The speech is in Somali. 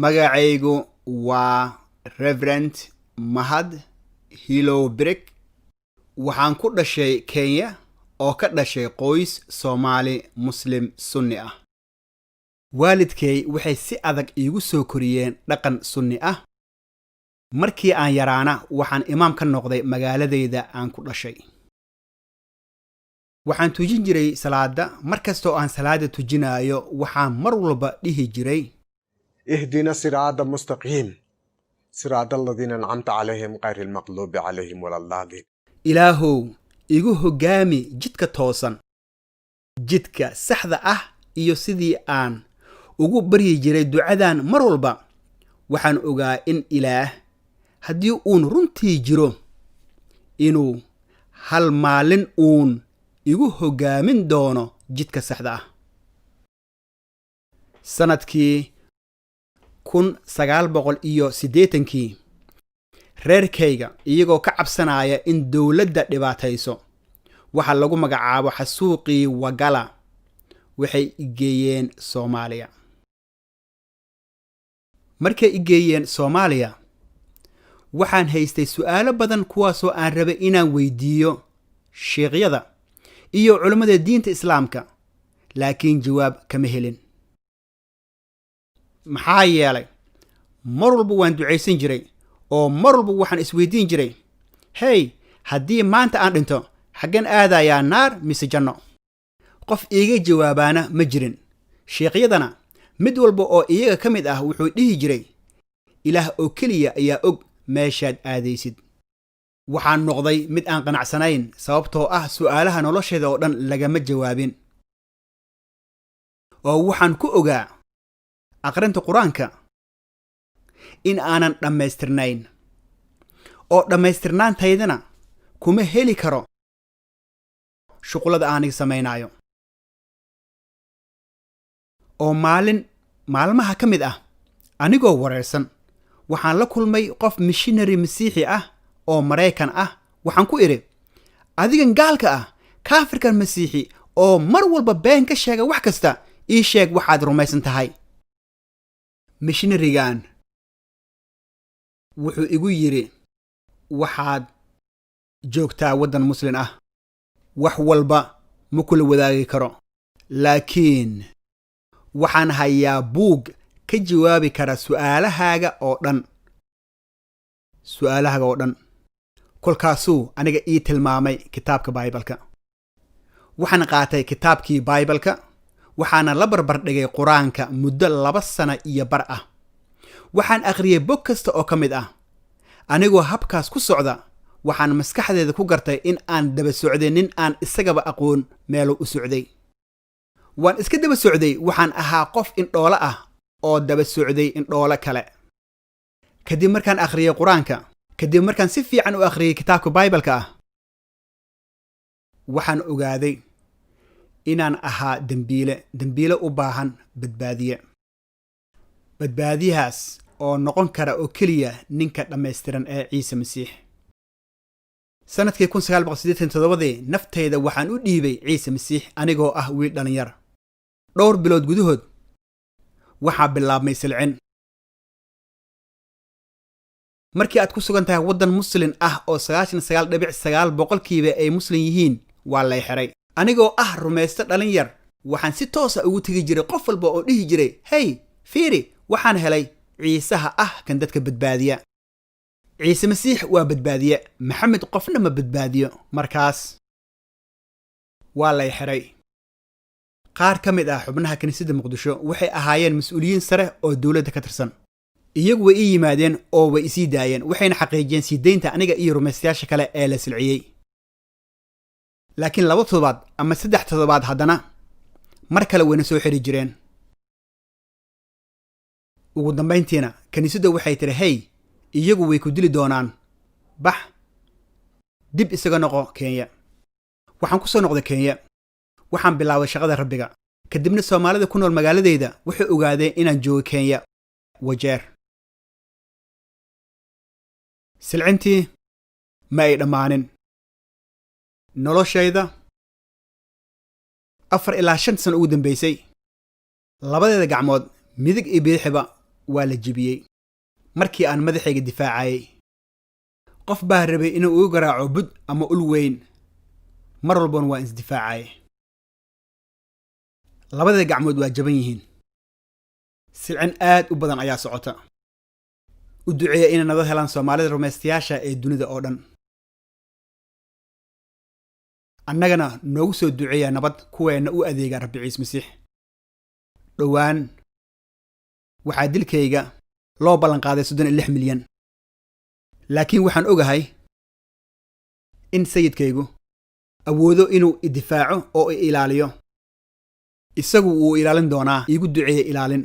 Magacaygu waa Reverend Mahad Hilow Birig. Waxaan ku dhashay Kenya oo ka dhashay qoys Soomaali Muslim Sunni ah. Waalidkay waxay si adag iigu soo koriyeen dhaqan Sunni ah. Markii aan yaraana, waxaan imaam ka noqday magaaladayda aan ku dhashay. Waxaan tujin jiray salaada. Mar kastoo aan salaada tujinayo, waxaan mar walba dhihi jiray: اهدنا الصراط المستقيم، صراط الذين أنعمت عليهم، غير المغضوب عليهم ولا الضالين. Ilaahow, igu hoggaami jidka toosan, jidka saxda ah. Iyo sidii aan ugu baryi jiray ducadan mar walba, waxaan ogaa in Ilaah haddii uun runtii jiro, inuu hal maalin uun igu hoggaamin doono jidka saxda ah. Sannadkii 1980-kii, reerkayga iyagoo ka cabsanaya in dowladda dhibaatayso, waxa lagu magacaabo xasuuqii Wagalla, waxay igeeyeen Soomaaliya. Markay igeeyeen Soomaaliya, waxaan haystay su'aalo badan, kuwaasoo aan rabay inaan weydiiyo sheekhyada iyo culummada diinta Islaamka, laakiin jawaab kama helin. Maxaa yeelay, mar walba waan ducaysan jiray oo mar walba waxaan isweydiin jiray: "Hey, haddii maanta aan dhinto, xaggan aadayaa, naar mise janno?" Qof iiga jawaabaana ma jirin. Sheekhyadana mid walba oo iyaga ka mid ah wuxuu dhihi jiray: "Ilaah oo keliya ayaa og meeshaad aadaysid." Waxaan noqday mid aan qanacsanayn, sababtoo ah su'aalaha nolosheeda oo dhan lagama jawaabin, oo waxaan ku ogaa aqrinta Qur-aanka in aanan dhammaystirnayn, oo dhammaystirnaantaydana kuma heli karo shuqullada aaniga samaynaayo. Oo maalin maalmaha ka mid ah, anigoo wareersan, waxaan la kulmay qof missionary Masiixi ah oo Maraykan ah. Waxaan ku idhi: "Adigan gaalka ah, kaafirkan Masiixi oo mar walba been ka sheega wax kasta, ii sheeg waxaad rumaysan tahay." Missionary-gan wuxuu igu yidhi: "Waxaad joogtaa waddan Muslin ah, wax walba ma kula wadaagi karo, laakiin waxaan hayaa buug ka jawaabi kara su'aalahaaga oo dhan, su'aalahaaga oo dhan." Kolkaasuu aniga ii tilmaamay kitaabka Baibalka. Waxaan qaatay kitaabkii Baibalka, waxaana la barbar dhigay Qur-aanka muddo 2 sano iyo bar ah. Waxaan akhriyey bog kasta oo ka mid ah. Anigoo habkaas ku socda, waxaan maskaxdeeda ku gartay in aan daba socday nin aan isagaba aqoon meeluu u socday. Waan iska daba socday. Waxaan ahaa qof indhoolo ah oo daba socday indhoolo kale. Kadib markaan akhriyey Qur-aanka, kadib markaan si fiican u akhriyey kitaabka Baibalka ah, waxaan ogaaday inaan ahaa dembiile, dembiile u baahan badbaadiye, badbaadiyahaas oo noqon kara oo keliya ninka dhammaystiran ee Ciise Masiix. Sannadkii 1987-dii, naftayda waxaan u dhiibay Ciise Masiix, anigoo ah wiil dhallinyar. Dhowr bilood gudahood waxaa bilaabmay silcin. Markii aad ku sugan tahay waddan Muslin ah oo 99.9% ay Muslim yihiin, waa lay xiray. Anigoo ah rumaysto dhalin yar, waxaan si toosa ugu tegi jiray qof walba oo dhihi jiray: "Hey, fiiri, waxaan helay Ciisaha ah kan dadka badbaadiya. Ciise Masiix waa badbaadiye, Maxamed qofna ma badbaadiyo." Markaas waa lay xiray. Qaar ka mid ah xubnaha kiniisadda Muqdisho waxay ahaayeen mas-uuliyiin sare oo dowladda ka tirsan. Iyagu way ii yimaadeen oo way isii daayeen, waxayna xaqiijiyeen sii deynta aniga iyo rumaystayaasha kale ee la silciyey. Laakiin 2 toddobaad ama 3 toddobaad haddana mar kale wayna soo xiri jireen. Ugu dambayntiina kiniisadda waxay tidhi: "Hey, iyagu way ku dili doonaan, bax, dib isaga noqo Kenya." Waxaan ku soo noqday Kenya. Waxaan bilaabay shaqada Rabbiga. Kadibna Soomaalida ku nool magaaladayda waxay ogaadeen inaan joogo Kenya, Wajeer. Silcintii ma ay dhammaanin. Noloshayda 4 ilaa 5 sano ugu dambaysay, labadeeda gacmood, midig iyo bidixiba, Waa la jebiyey markii aan madaxayga difaacayay. Qof baa rabay inuu igu garaaco bud ama ul weyn. Mar walbana waan isdifaacayay. Labada gacmood waa jaban yihiin. Silcin aad u badan ayaa socota. U duceeya inay nabad helaan Soomaalida rumaystayaasha ee dunida oo dhan. Annagana noogu soo duceeya nabad, kuweenna u adeega Rabbi Ciise Masiix. Dhowaan waxaa dilkayga loo ballanqaaday 36 milyan, laakiin waxaan ogahay in Sayidkaygu awoodo inuu idifaaco oo i ilaaliyo. Isagu wuu ilaalin doonaa. Iigu duceeya ilaalin.